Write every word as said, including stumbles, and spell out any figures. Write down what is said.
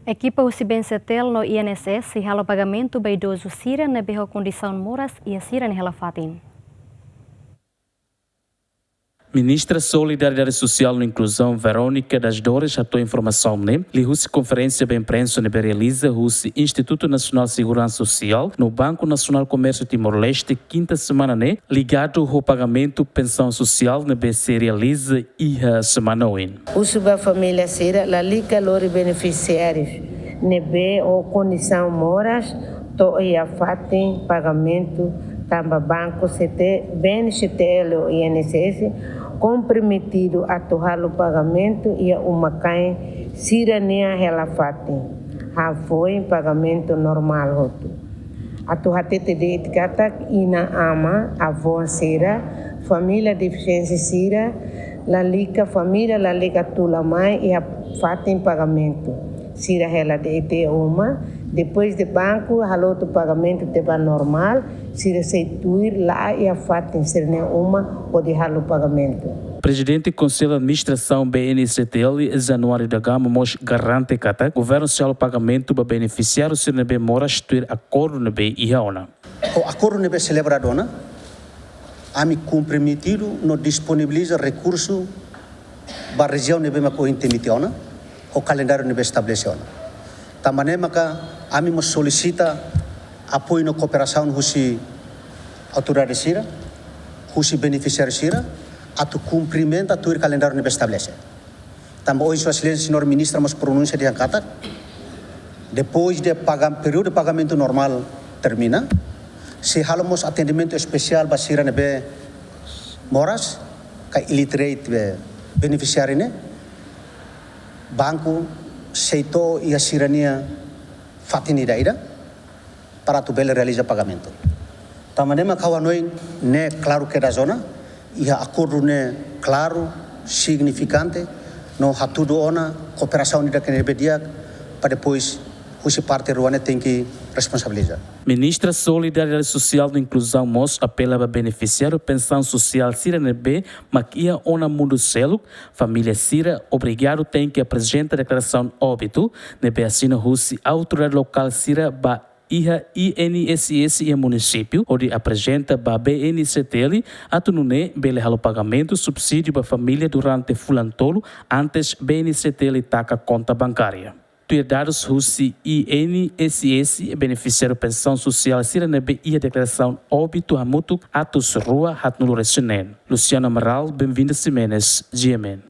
Ekipa husi B N C T L no I N S S sei halo pagamentu ba idozu sira ne'ebé ho kondisaun moras iha sira-nia hela fatin. Ministra Solidariedade Sosiál no Inkluzaun, Verónica das Dores, hato'o informasaun ne'e liuhusi konferénsia ba imprensa ne'ebé realiza husi Institutu Nasionál Seguransa Sosiál no Banku Nasionál Komérsiu Timor-Leste, kinta semana ne'e, ligadu ho pagamentu pensaun sosiál ne'ebé sei realiza iha semana oin. Husu ba família sira lalika lori benefisiárius ne'ebé ho kondisaun moras to'o iha fatin pagamentu, tanba banku C T, B N C T L ou I N S S komprometidu atu halo pagamentu iha uma-kain sira-nia hela fatin, hafoin pagamentu normál hotu. Atu hatete de'it katak inan-aman, avó sira, família defisiénsia sira, lalika, família lalika tula mai iha fatin pagamentu sira hela de'it iha uma, depois de banku halo hotu pagamentu to'o ba normál, sira sei tuir la'o iha fatin sira-nia uma hodi halo pagamentu. Prezidente Konsellu Administrasaun B N C T L, Januário da Gama, mós garante katak governu sei halo pagamentu ba benefisiáriu sira ne'ebé moras tuir akordu ne'ebé iha ona. Ho akordu ne'ebé selebradu ona, ami komprometidu no disponibiliza rekursu ba rejiaun ne'ebé mak ohin temiti ona, ho kalendáriu ne'ebé estabelese ona. Tanba ne'e maka ami mós solisita apoiu no kooperasaun husi autoridade sira, husi benefisiáriu sira, atu kumprimenta tuir kalendáriu ne'ebé estabelese. Tanba ohin Sua Exelénsia Señór Ministra mós pronunsia dehan katak, depois de paga-, períodu de pagamentu normál termina, sei halo mós atendimentu espesiál ba sira ne'ebé moras, ka illiterate be-, benefisiáriu ne'e, banku sei to'o iha sira-nia fatin ida-idak, para atu bele realiza pagamentu. Tanba ne'e mak ha'u hanoin ne'e klaru kedas ona, iha akordu ne'e klaru, signifikante, no hatudu ona kooperasaun ida-ne'ebé di'ak, para depois husi parte rua ne'e tenke responsabiliza. Ministra Solidariedade Sosiál no Inkluzaun mós apela ba benefisiáriu pensaun sosiál sira ne'ebé mak iha ona mundu seluk, família sira obrigadu tenke aprezenta deklarasaun óbitu ne'ebé asina husi autoridade lokál sira ba iha I N S S iha munisípiu, hodi aprezenta ba B N C T L, atu nune'e bele halo pagamentu subsídiu ba família durante fulan tolu, antes B N C T L taka konta bankária. Tuir dadus husi I N S S, benefisiáriu pensaun sosiál sira ne'ebé iha deklarasaun óbitu hamutuk atus rua haatnulu resin neen. Luciano Amaral, Benvinda Ximenes, G M N.